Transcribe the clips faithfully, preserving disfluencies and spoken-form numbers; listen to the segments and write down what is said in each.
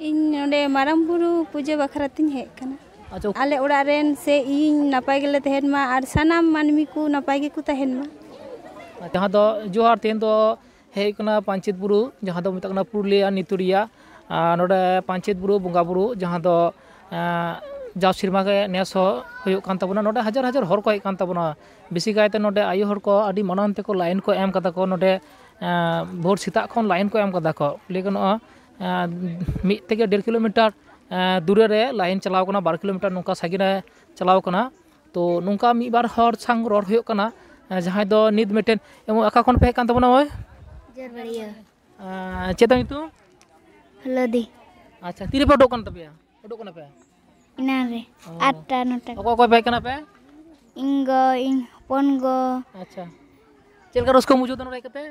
ᱤᱧ ᱱᱚᱰᱮ ᱢᱟᱨᱟᱝ ᱵᱩᱨᱩ ᱯᱩᱡᱟᱹ ᱵᱟᱠᱷᱨᱟ ᱛᱤᱧ ᱦᱮᱡ ᱟᱠᱟᱱᱟ᱾ ᱟᱪᱪᱷᱟ᱾ ᱟᱞᱮ ᱚᱲᱟᱜ ᱨᱮᱱ ᱥᱮ ᱤᱧ ᱱᱟᱯᱟᱭ ᱜᱮᱞᱮ ᱛᱟᱦᱮᱱ ᱢᱟ ᱟᱨ ᱥᱟᱱᱟᱢ ᱢᱟᱹᱱᱢᱤ ᱠᱚ ᱱᱟᱯᱟᱭ ᱜᱮᱠᱚ ᱛᱟᱦᱮᱱ ᱢᱟ᱾ ᱡᱟᱦᱟᱸ ᱫᱚ, ᱡᱚᱦᱟᱨ, ᱛᱮᱦᱮᱧ ᱫᱚ ᱦᱮᱡ ᱦᱩᱭ ᱠᱟᱱᱟ ᱯᱟᱧᱪᱮᱛ ᱵᱩᱨᱩ, ᱡᱟᱦᱟᱸ ᱫᱚ ᱢᱮᱛᱟᱜ ᱠᱟᱱᱟ ᱯᱩᱨᱩᱞᱤᱭᱟ ᱱᱤᱛᱩᱲᱤᱭᱟ᱾ ᱟᱨ ᱱᱚᱰᱮ ᱯᱟᱧᱪᱮᱛ ᱵᱩᱨᱩ ᱵᱚᱸᱜᱟ ᱵᱩᱨᱩ, ᱡᱟᱦᱟᱸ ᱫᱚ, ᱮᱸ, ᱡᱟᱣ ᱥᱮᱨᱢᱟ ᱜᱮ ᱱᱮᱥ ᱦᱚᱸ ᱦᱩᱭᱩᱜ ᱠᱟᱱ ᱛᱟᱵᱚᱱᱟ᱾ ᱱᱚᱰᱮ ᱦᱟᱡᱟᱨ ᱦᱟᱡᱟᱨ ᱦᱚᱲ ᱠᱚ ᱦᱮᱡ ᱠᱟᱱ ᱛᱟᱵᱚᱱᱟ᱾ ᱵᱮᱥᱤ ᱠᱟᱭᱛᱮ ᱱᱚᱰᱮ ᱟᱭᱳ ᱦᱚᱲ ᱠᱚ ᱟᱹᱰᱤ ᱢᱟᱲᱟᱝ ᱛᱮᱠᱚ line ᱠᱚ ᱮᱢ ᱠᱟᱫᱟ ᱠᱚ ᱱᱚᱰᱮ᱾ ᱮᱸ, ᱵᱷᱳᱨ ᱥᱮᱛᱟᱜ ᱠᱷᱚᱱ line ᱠᱚ ᱮᱢ ᱠᱟᱫᱟ ᱠᱚ, ᱞᱟᱹᱭ ᱜᱟᱱᱚᱜᱼᱟ, ᱮᱸ, ᱢᱤᱫ ᱛᱷᱮᱠᱮ ᱰᱮᱲ ᱠᱤᱞᱳᱢᱤᱴᱟᱨ, ᱮᱸ, ᱫᱩᱨᱮ ᱨᱮ line ᱪᱟᱞᱟᱣ ᱠᱟᱱᱟ, ᱵᱟᱨ ᱠᱤᱞᱳᱢᱤᱴᱟᱨ ᱱᱚᱝᱠᱟ ᱥᱟᱺᱜᱤᱧ ᱨᱮ ᱪᱟᱞᱟᱣ ᱠᱟᱱᱟ᱾ ᱛᱚ, ᱱᱚᱝᱠᱟ ᱢᱤᱫ ᱵᱟᱨ ᱦᱚᱲ ᱥᱟᱝ ᱨᱚᱲ ᱦᱩᱭᱩᱜ ᱠᱟᱱᱟ, ᱮᱸ, ᱡᱟᱦᱟᱸᱭ ᱫᱚ ᱱᱤᱛ ᱢᱤᱫᱴᱮᱱ, ᱮᱢᱚᱱ ᱚᱠᱟ ᱠᱷᱚᱱ ᱯᱮ ᱦᱮᱡ ᱠᱟᱱ ᱛᱟᱵᱚᱱᱟ ᱳᱭ? ᱡᱟᱹᱨᱵᱟᱹᱲᱤᱭᱟᱹ᱾ ᱮᱸ, ᱪᱮᱫ ᱛᱟᱢ ᱧᱩᱛᱩᱢ? ᱦᱚᱞᱚᱫᱤ᱾ ᱟᱪᱪᱷᱟ, ᱛᱤᱨᱮᱯᱮ ᱩᱰᱩᱠ ᱠᱟᱱ ᱛᱟᱯᱮᱭᱟ? ᱩᱰᱩᱠ ᱠᱟᱱᱟ ᱯᱮ? ᱮᱱᱟᱝ ᱨᱮ, ᱚ᱾ ᱟᱴ ᱴᱟ, ᱱᱚ ᱴᱟ᱾ ᱚᱠᱚᱭ ᱚᱠᱚᱭ ᱯᱮ ᱦᱮᱡ ᱠᱟᱱᱟ ᱯᱮ? ᱤᱧ ᱜᱚ, ᱤᱧ ᱦᱚᱯᱚᱱ ᱜᱚ᱾ ᱟᱪᱪᱷᱟ᱾ ᱪᱮᱫ ᱞᱮᱠᱟ ᱨᱟᱹᱥᱠᱟᱹᱢ ᱵᱩᱡᱷᱟᱹᱣ ᱫᱟ ᱱᱚᱰᱮ ᱦᱮᱡ ᱠᱟᱛᱮ?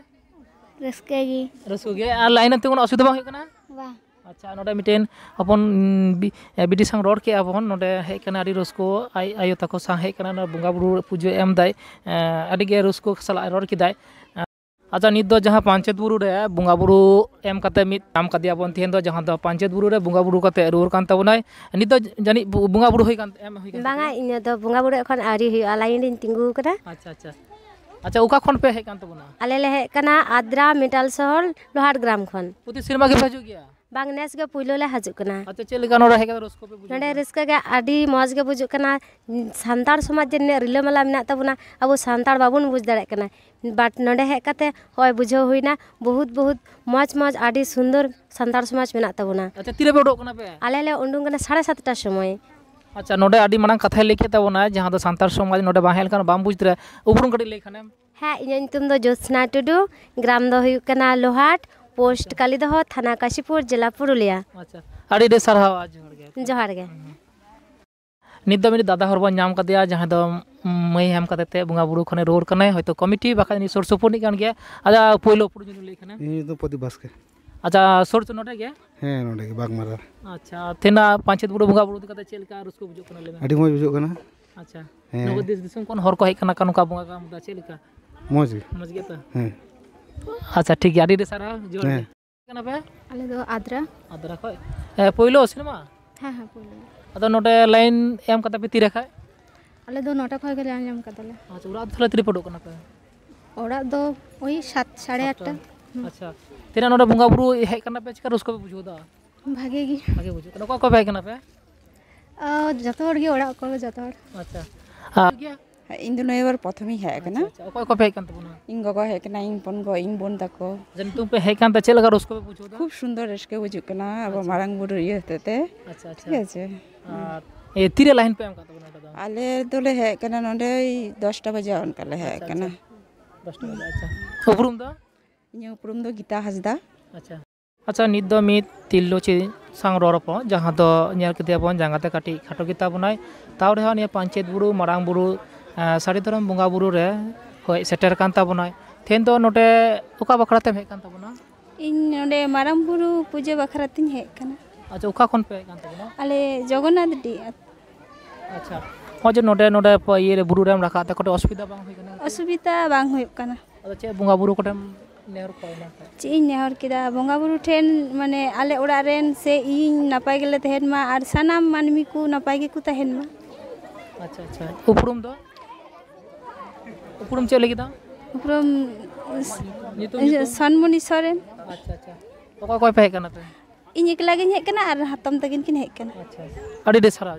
ᱨᱟᱹᱥᱠᱟᱹ ᱜᱮ᱾ ᱨᱟᱹᱥᱠᱟᱹ ᱜᱮ᱾ ᱟᱨ line ᱮᱢ ᱛᱤᱸᱜᱩᱱᱟ, ᱚᱥᱩᱵᱤᱫᱷᱟ ᱵᱟᱝ ᱦᱩᱭᱩᱜ ᱠᱟᱱᱟ? ᱵᱟᱝ᱾ ᱟᱪᱪᱷᱟ, ᱱᱚᱰᱮ ᱢᱤᱫᱴᱮᱱ ᱦᱚᱯᱚᱱ, ᱩᱸ, ᱵᱤ-, ᱮ, ᱵᱤᱴᱤ ᱥᱟᱝ ᱨᱚᱲ ᱠᱮᱜᱼᱟ ᱵᱚᱱ, ᱱᱚᱰᱮ ᱦᱮᱡ ᱠᱟᱱᱟ, ᱟᱹᱰᱤ ᱨᱟᱹᱥᱠᱟᱹ, ᱟᱡ ᱟᱭᱳ ᱛᱟᱠᱚ ᱥᱟᱶ ᱦᱮᱡ ᱠᱟᱱᱟ, ᱱᱚᱰᱮ ᱵᱚᱸᱜᱟ ᱵᱩᱨᱩ ᱯᱩᱡᱟᱹ ᱮᱢ ᱫᱟᱭ, ᱮᱸ, ᱟᱹᱰᱤ ᱜᱮ ᱨᱟᱹᱥᱠᱟᱹ ᱥᱟᱞᱟᱜ ᱨᱚᱲ ᱠᱮᱫᱟᱭ᱾ ᱟᱪᱪᱷᱟ, ᱱᱤᱛ ᱫᱚ ᱡᱟᱦᱟᱸ ᱯᱟᱧᱪᱮᱛ ᱵᱩᱨᱩ ᱨᱮ ᱵᱚᱸᱜᱟ ᱵᱩᱨᱩ ᱮᱢ ᱠᱟᱛᱮ ᱢᱤᱫ ᱧᱟᱢ ᱠᱟᱫᱮᱭᱟ ᱵᱚᱱ, ᱛᱮᱦᱮᱧ ᱫᱚ ᱡᱟᱦᱟᱸ ᱫᱚ ᱯᱟᱧᱪᱮᱛ ᱵᱩᱨᱩ ᱨᱮ ᱵᱚᱸᱜᱟ ᱵᱩᱨᱩ ᱠᱟᱛᱮ ᱨᱩᱣᱟᱹᱲ ᱠᱟᱱ ᱛᱟᱵᱚᱱᱟᱭ᱾ ᱱᱤᱛ ᱫᱚ ᱡᱟᱹᱱᱤᱡ ᱵᱚ-, ᱵᱚᱸᱜᱟ ᱵᱩᱨᱩ ᱦᱩᱭ ᱠᱟᱱ, ᱮᱢ ᱦᱩᱭ ᱠᱟᱱ ᱵᱟᱝᱟ, ᱛᱟᱯᱮᱭᱟ? ᱤᱧᱟᱹᱜ ᱫᱚ ᱵᱚᱸᱜᱟ ᱵᱩᱨᱩ ᱮᱠᱷᱚᱱ ᱟᱹᱣᱨᱤ ᱦᱩᱭᱩᱜᱼᱟ, line ᱨᱤᱧ ᱛᱤᱸᱜᱩ ᱟᱠᱟᱱᱟ᱾ ᱟᱪᱪᱷᱟ, ᱟᱪᱪᱷᱟ᱾ ᱟᱪᱪᱷᱟ, ᱚᱠᱟ ᱠᱷᱚᱱ ᱯᱮ ᱦᱮᱡ ᱠᱟᱱ ᱛᱟᱵᱚᱱᱟ? ᱟᱞᱮ ᱞᱮ ᱦᱮᱡ ᱠᱟᱱᱟ ᱟᱫᱽᱨᱟ ᱢᱮᱴᱟᱞ ᱥᱚᱦᱚᱨ ᱞᱳᱦᱟᱴ ᱜᱨᱟᱢ ᱠᱷᱚᱱ᱾ ᱯᱨᱚᱛᱤ ᱥᱮᱨᱢᱟ ᱜᱮᱯᱮ ᱦᱤᱡᱩᱜ ᱜᱮᱭᱟ? ᱵᱟᱝ, ᱱᱮᱥ ᱜᱮ ᱯᱩᱭᱞᱩ ᱞᱮ ᱦᱤᱡᱩᱜ ᱠᱟᱱᱟ᱾ ᱟᱪᱪᱷᱟ, ᱪᱮᱫ ᱞᱮᱠᱟ ᱱᱚᱰᱮ ᱦᱮᱡ ᱠᱟᱛᱮ ᱨᱟᱹᱥᱠᱟᱹ ᱯᱮ ᱵᱩᱡᱷᱟᱹᱣ ᱱᱚᱰᱮ ᱠᱮᱫᱟ? ᱨᱟᱹᱥᱠᱟᱹ ᱜᱮ ᱟᱹᱰᱤ ᱢᱚᱡᱽ ᱜᱮ ᱵᱩᱡᱩᱜ ᱠᱟᱱᱟ᱾ ᱥᱟᱱᱛᱟᱲ ᱥᱚᱢᱟᱡᱽ ᱡᱮ ᱱᱤᱱᱟᱹᱜ ᱨᱤᱞᱟᱹᱢᱟᱞᱟ ᱢᱮᱱᱟᱜ ᱛᱟᱵᱚᱱᱟ, ᱟᱵᱚ ᱥᱟᱱᱛᱟᱲ ᱵᱟᱵᱚᱱ ᱵᱩᱡᱽ ᱫᱟᱲᱮᱭᱟᱜ ᱠᱟᱱᱟ, but ᱱᱚᱰᱮ ᱦᱮᱡ ᱠᱟᱛᱮ ᱦᱚᱸᱜᱼᱚᱭ ᱵᱩᱡᱷᱟᱹᱣ ᱦᱩᱭᱱᱟ, ᱵᱚᱦᱩᱛ ᱵᱚᱦᱩᱛ ᱢᱚᱡᱽ ᱢᱚᱡᱽ, ᱟᱹᱰᱤ ᱥᱩᱱᱫᱚᱨ ᱥᱟᱱᱛᱟᱲ ᱥᱚᱢᱟᱡᱽ ᱢᱮᱱᱟᱜ ᱛᱟᱵᱚᱱᱟ᱾ ᱟᱪᱪᱷᱟ, ᱛᱤᱨᱮᱯᱮ ᱩᱰᱩᱠ ᱠᱟᱱᱟ ᱯᱮ? ᱟᱞᱮ ᱞᱮ ᱩᱰᱩᱝ ᱠᱟᱱᱟ ᱥᱟᱲᱮ ᱥᱟᱛᱴᱟ ᱥᱚᱢᱚᱭ᱾ ᱟᱪᱪᱷᱟ, ᱱᱚᱰᱮ ᱟᱹᱰᱤ ᱢᱟᱲᱟᱝ ᱠᱟᱛᱷᱟᱭ ᱞᱟᱹᱭ ᱠᱮᱫ ᱛᱟᱵᱚᱱᱟ, ᱡᱟᱦᱟᱸ ᱫᱚ ᱥᱟᱱᱛᱟᱲ ᱥᱚᱢᱟᱡᱽ ᱱᱚᱰᱮ ᱵᱟᱝ ᱦᱮᱡ ᱞᱮᱱᱠᱷᱟᱱ ᱵᱟᱢ ᱵᱩᱡᱽ ᱫᱟᱲᱮᱭᱟᱜᱼᱟ᱾ ᱩᱯᱨᱩᱢ ᱠᱟᱹᱴᱤᱡ ᱞᱟᱹᱭ ᱠᱷᱟᱱᱮᱢ᱾ ᱦᱮᱸ, ᱤᱧᱟᱹᱜ ᱧᱩᱛᱩᱢ ᱫᱚ ᱡᱳᱛᱥᱱᱟ ᱴᱩᱰᱩ, ᱜᱨᱟᱢ ᱫᱚ ᱦᱩᱭᱩᱜ ᱠᱟᱱᱟ ᱞᱳᱦᱟᱴ, ᱯᱳᱥᱴ ᱟᱪᱪᱷᱟ᱾ ᱠᱟᱞᱤᱫᱚᱦᱚ, ᱛᱷᱟᱱᱟ ᱠᱟᱥᱤᱯᱩᱨ, ᱡᱮᱞᱟ ᱯᱩᱨᱩᱞᱤᱭᱟ᱾ ᱟᱪᱪᱷᱟ, ᱟᱹᱰᱤ ᱟᱹᱰᱤ ᱥᱟᱨᱦᱟᱣ ᱟᱨ ᱡᱚᱦᱟᱨ ᱜᱮ᱾ ᱡᱚᱦᱟᱨ ᱜᱮ᱾ ᱦᱩᱸ᱾ ᱱᱤᱛ ᱫᱚ ᱢᱤᱫ ᱫᱟᱫᱟ ᱦᱚᱲ ᱵᱚᱱ ᱧᱟᱢ ᱠᱟᱫᱮᱭᱟ, ᱡᱟᱦᱟᱸᱭ ᱫᱚ, ᱩᱢ, ᱢᱟᱹᱭ ᱮᱢ ᱠᱟᱛᱮ ᱛᱮ ᱵᱚᱸᱜᱟ ᱵᱩᱨᱩ ᱠᱷᱚᱱᱮ ᱨᱩᱣᱟᱹᱲ ᱠᱟᱱᱟᱭ, ᱦᱚᱭᱛᱳ ᱠᱚᱢᱤᱴᱤ ᱵᱟᱠᱷᱟᱡ ᱩᱱᱤ ᱥᱩᱨ ᱥᱩᱯᱩᱨ ᱨᱤᱱᱤᱡ ᱠᱟᱱ ᱜᱮᱭᱟ᱾ ᱟᱪᱪᱷᱟ, ᱯᱳᱭᱞᱳ ᱩᱯᱨᱩᱢ ᱡᱩᱫᱤ ᱞᱟᱹᱭ ᱠᱷᱟᱱᱮᱢ᱾ ᱤᱧ ᱧᱩᱛᱩᱢ ᱯᱨᱚᱫᱤᱯ ᱵᱟᱥᱠᱮ᱾ ᱟᱪᱪᱷᱟ, ᱥᱩᱨ ᱥᱩᱨ ᱱᱚᱰᱮ ᱜᱮ? ᱦᱮᱸ, ᱱᱚᱰᱮ ᱜᱮ, ᱵᱟᱜᱽᱢᱟᱨᱟ᱾ ᱟᱪᱪᱷᱟ, ᱛᱮᱦᱮᱧᱟᱜ ᱯᱟᱧᱪᱮᱛ ᱵᱩᱨᱩ ᱵᱚᱸᱜᱟ ᱵᱩᱨᱩ ᱤᱫᱤ ᱠᱟᱛᱮ ᱪᱮᱫ ᱞᱮᱠᱟ ᱨᱟᱹᱥᱠᱟᱹ ᱵᱩᱡᱷᱟᱹᱜ ᱠᱟᱱᱟ, ᱞᱟᱹᱭ ᱢᱮ? ᱟᱹᱰᱤ ᱢᱚᱡᱽ ᱵᱩᱡᱷᱟᱹᱜ ᱠᱟᱱᱟ᱾ ᱟᱪᱪᱷᱟ, ᱦᱮᱸ᱾ ᱱᱚᱣᱟ ᱫᱮᱥ ᱫᱤᱥᱚᱢ ᱠᱷᱚᱱ ᱦᱚᱲ ᱠᱚ ᱦᱮᱡ ᱠᱟᱱᱟ, ᱱᱚᱝᱠᱟ ᱵᱚᱸᱜᱟ ᱠᱟᱢ ᱫᱟ, ᱪᱮᱫ ᱞᱮᱠᱟ? ᱢᱚᱡᱽ ᱜᱮ᱾ ᱢᱚᱡᱽ ᱜᱮ ᱛᱚ? ᱦᱮᱸ᱾ ᱟᱪᱪᱷᱟ, ᱴᱷᱤᱠ ᱜᱮᱭᱟ, ᱟᱹᱰᱤ ᱟᱹᱰᱤ ᱥᱟᱨᱦᱟᱣ, ᱡᱚᱦᱟᱨ ᱦᱮᱸ᱾ ᱜᱮ᱾ ᱠᱟᱱᱟ ᱯᱮ? ᱟᱞᱮ ᱫᱚ ᱟᱫᱽᱨᱟ᱾ ᱟᱫᱽᱨᱟ ᱠᱷᱚᱡ? ᱦᱮᱸ, ᱯᱳᱭᱞᱳ ᱥᱤᱱᱮᱢᱟ? ᱦᱮᱸ, ᱦᱮᱸ, ᱯᱳᱭᱞᱳ᱾ ᱟᱫᱚ ᱱᱚᱰᱮ ᱞᱟᱭᱤᱱ ᱮᱢ ᱠᱟᱫᱟ ᱯᱮ ᱛᱤᱨᱮ ᱠᱷᱟᱡ? ᱟᱞᱮ ᱫᱚ ᱱᱚᱴᱟ ᱠᱷᱚᱱ ᱜᱮᱞᱮ ᱟᱸᱡᱚᱢ ᱠᱟᱫᱟᱞᱮ᱾ ᱟᱪᱪᱷᱟ, ᱚᱲᱟᱜ ᱫᱚ ᱛᱟᱦᱞᱮ ᱛᱤᱨᱮ ᱯᱮ ᱩᱰᱩᱠ ᱠᱟᱱᱟ ᱯᱮ? ᱚᱲᱟᱜ ᱫᱚ ᱳᱭ ᱥᱟᱛ, ᱥᱟᱲᱮ ᱥᱟᱛᱴᱟ᱾ ᱟᱴᱴᱟ᱾ ᱦᱩᱸ᱾ ᱟᱪᱪᱷᱟ, ᱛᱤᱱᱟᱹᱜ ᱱᱚᱰᱮ ᱵᱚᱸᱜᱟ ᱵᱩᱨᱩ ᱦᱮᱡ ᱠᱟᱱᱟ ᱯᱮ, ᱪᱮᱠᱟ ᱨᱟᱹᱥᱠᱟᱹ ᱯᱮ ᱵᱩᱡᱷᱟᱹᱣ ᱫᱟ? ᱵᱷᱟᱜᱮ ᱜᱮ᱾ ᱵᱷᱟᱜᱮ ᱵᱩᱡᱷᱟᱹᱜ ᱠᱟᱱᱟ᱾ ᱚᱠᱚᱭ ᱠᱚ ᱦᱮᱡ ᱠᱟᱱᱟ ᱯᱮ? ᱚ, ᱡᱚᱛᱚ ᱦᱚᱲ ᱜᱮ, ᱚᱲᱟᱜ ᱠᱚ ᱡᱚᱛᱚ ᱦᱚᱲ᱾ ᱟᱪᱪᱷᱟ᱾ ᱟᱨ ᱤᱧ ᱫᱚ ᱱᱤᱭᱟᱹ ᱵᱟᱨ ᱯᱨᱚᱛᱷᱚᱢᱤᱧ ᱦᱮᱡ ᱟᱠᱟᱱᱟ᱾ ᱟᱪᱪᱷᱟ, ᱟᱪᱪᱷᱟ᱾ ᱚᱠᱚᱭ ᱠᱚᱯᱮ ᱦᱮᱡ ᱠᱟᱱ ᱛᱟᱵᱚᱱᱟ? ᱤᱧ ᱜᱚᱜᱚ ᱦᱮᱡ ᱠᱟᱱᱟ, ᱤᱧ ᱦᱚᱯᱚᱱ ᱜᱚ, ᱤᱧ ᱵᱳᱱ ᱛᱟᱠᱚ᱾ ᱟᱪᱪᱷᱟ, ᱱᱤᱛᱚᱜ ᱯᱮ ᱦᱮᱡ ᱠᱟᱱ ᱛᱮ ᱪᱮᱫ ᱞᱮᱠᱟ ᱨᱟᱹᱥᱠᱟᱹ ᱯᱮ ᱵᱩᱡᱷᱟᱹᱣ ᱫᱟ? ᱠᱷᱩᱵ ᱥᱩᱱᱫᱚᱨ ᱨᱟᱹᱥᱠᱟᱹ ᱵᱩᱡᱷᱟᱹᱜ ᱠᱟᱱᱟ, ᱟᱵᱚ ᱟᱪᱪᱷᱟ᱾ ᱢᱟᱨᱟᱝ ᱵᱩᱨᱩ ᱤᱭᱟᱹ ᱦᱚᱛᱮᱡ ᱛᱮ᱾ ᱟᱪᱪᱷᱟ, ᱟᱪᱪᱷᱟ᱾ ᱴᱷᱤᱠ ᱟᱪᱷᱮ? ᱟᱨ, ᱮ, ᱛᱤᱨᱮ ᱞᱟᱭᱤᱱ ᱯᱮ ᱮᱢ ᱠᱟᱜ ᱛᱟᱵᱚᱱᱟ ᱱᱚᱰᱮ ᱫᱚ? ᱟᱞᱮ ᱫᱚᱞᱮ ᱦᱮᱡ ᱠᱟᱱᱟ ᱱᱚᱰᱮ ᱳᱭ ᱫᱚᱥᱴᱟ ᱵᱟᱡᱟᱣ ᱚᱱᱠᱟ ᱞᱮ ᱦᱮᱡ ᱟᱪᱪᱷᱟ, ᱠᱟᱱᱟ᱾ ᱟᱪᱪᱷᱟ᱾ ᱫᱚᱥᱴᱟ ᱵᱟᱡᱟᱣ, ᱟᱪᱪᱷᱟ᱾ ᱩᱯᱨᱩᱢ ᱫᱚ? ᱤᱧᱟᱹᱜ ᱩᱯᱨᱩᱢ ᱫᱚ ᱜᱤᱛᱟ ᱦᱟᱸᱥᱫᱟ᱾ ᱟᱪᱪᱷᱟ᱾ ᱟᱪᱪᱷᱟ, ᱱᱤᱛ ᱫᱚ ᱢᱤᱫ ᱛᱤᱨᱞᱟᱹ ᱪᱮᱫ ᱥᱟᱶ ᱨᱚᱲ ᱨᱚᱯᱚᱲ, ᱡᱟᱦᱟᱸ ᱫᱚ ᱧᱮᱞ ᱠᱮᱫᱮᱭᱟᱵᱚᱱ ᱡᱟᱸᱜᱟ ᱛᱮ ᱠᱟᱹᱴᱤᱡ ᱠᱷᱟᱴᱚ ᱜᱮᱛᱟ ᱵᱚᱱᱟᱭ, ᱛᱟᱣ ᱨᱮᱦᱚᱸ ᱱᱤᱭᱟᱹ ᱯᱟᱧᱪᱮᱛ ᱵᱩᱨᱩ, ᱢᱟᱨᱟᱝ ᱵᱩᱨᱩ, ᱮᱸ, ᱥᱟᱹᱨᱤ ᱫᱷᱚᱨᱚᱢ ᱵᱚᱸᱜᱟ ᱵᱩᱨᱩ ᱨᱮ ᱦᱮᱡ ᱥᱮᱴᱮᱨ ᱠᱟᱱ ᱛᱟᱵᱚᱱᱟᱭ᱾ ᱛᱮᱦᱮᱧ ᱫᱚ ᱱᱚᱰᱮ ᱚᱠᱟ ᱵᱟᱠᱷᱨᱟ ᱛᱮᱢ ᱦᱮᱡ ᱠᱟᱱ ᱛᱟᱵᱚᱱᱟ? ᱤᱧ ᱱᱚᱰᱮ ᱢᱟᱨᱟᱝ ᱵᱩᱨᱩ ᱯᱩᱡᱟᱹ ᱵᱟᱠᱷᱨᱟ ᱛᱤᱧ ᱦᱮᱡ ᱠᱟᱱᱟ᱾ ᱟᱪᱪᱷᱟ, ᱚᱠᱟ ᱠᱷᱚᱱ ᱯᱮ ᱦᱮᱡ ᱠᱟᱱ ᱛᱟᱵᱚᱱᱟ? ᱟᱞᱮ ᱡᱚᱜᱚᱱᱱᱟᱛᱷ ᱰᱤ᱾ ᱟᱪᱪᱷᱟ, ᱱᱚᱜᱼᱚᱭ ᱡᱮ ᱱᱚᱰᱮ, ᱱᱚᱰᱮ ᱯᱮ ᱤᱭᱟᱹ ᱨᱮ, ᱵᱩᱨᱩ ᱨᱮᱢ ᱨᱟᱠᱟᱵ ᱛᱮ ᱠᱟᱹᱴᱤᱡ ᱚᱥᱩᱵᱤᱫᱷᱟ ᱵᱟᱝ ᱦᱩᱭ ᱠᱟᱱᱟ? ᱚᱥᱩᱵᱤᱫᱷᱟ ᱵᱟᱝ ᱦᱩᱭᱩᱜ ᱠᱟᱱᱟ᱾ ᱟᱫᱚ ᱪᱮᱫ ᱵᱚᱸᱜᱟ ᱵᱩᱨᱩ ᱠᱚᱴᱷᱮᱱ ᱱᱮᱦᱚᱨ ᱠᱚᱣᱟ ᱮᱱᱟᱝ ᱠᱷᱚᱱ? ᱪᱮᱫ ᱤᱧ ᱱᱮᱦᱚᱨ ᱠᱮᱫᱟ? ᱵᱚᱸᱜᱟ ᱵᱩᱨᱩ ᱴᱷᱮᱱ, ᱢᱟᱱᱮ, ᱟᱞᱮ ᱚᱲᱟᱜ ᱨᱮᱱ ᱥᱮ ᱤᱧ ᱱᱟᱯᱟᱭ ᱜᱮᱞᱮ ᱛᱟᱦᱮᱱ ᱢᱟ ᱟᱨ ᱥᱟᱱᱟᱢ ᱢᱟᱹᱱᱢᱤ ᱠᱚ ᱱᱟᱯᱟᱭ ᱜᱮᱠᱚ ᱛᱟᱦᱮᱱ ᱢᱟ᱾ ᱟᱪᱪᱷᱟ, ᱟᱪᱪᱷᱟ᱾ ᱩᱯᱨᱩᱢ ᱫᱚ? ᱩᱯᱨᱩᱢ ᱪᱮᱫ ᱞᱟᱹᱜᱤᱫ ᱫᱚ? ᱩᱯᱨᱩᱢ ᱧᱩᱛᱩᱢ, ᱤᱭᱟᱹ, ᱧᱩᱛᱩᱢ? ᱥᱚᱱᱢᱩᱱᱤ ᱥᱚᱨᱮᱱ᱾ ᱟᱪᱪᱷᱟ, ᱟᱪᱪᱷᱟ᱾ ᱚᱠᱚᱭ, ᱚᱠᱚᱭ ᱯᱮ ᱦᱮᱡ ᱠᱟᱱᱟ ᱯᱮ? ᱤᱧ ᱮᱠᱞᱟ ᱜᱤᱧ ᱦᱮᱡ ᱠᱟᱱᱟ ᱟᱨ ᱦᱟᱛᱚᱢ ᱛᱟᱹᱠᱤᱱ ᱠᱤᱱ ᱦᱮᱡ ᱠᱟᱱᱟ᱾ ᱟᱪᱪᱷᱟ, ᱟᱪᱪᱷᱟ᱾ ᱟᱹᱰᱤ ᱟᱹᱰᱤ ᱥᱟᱨᱦᱟᱣ᱾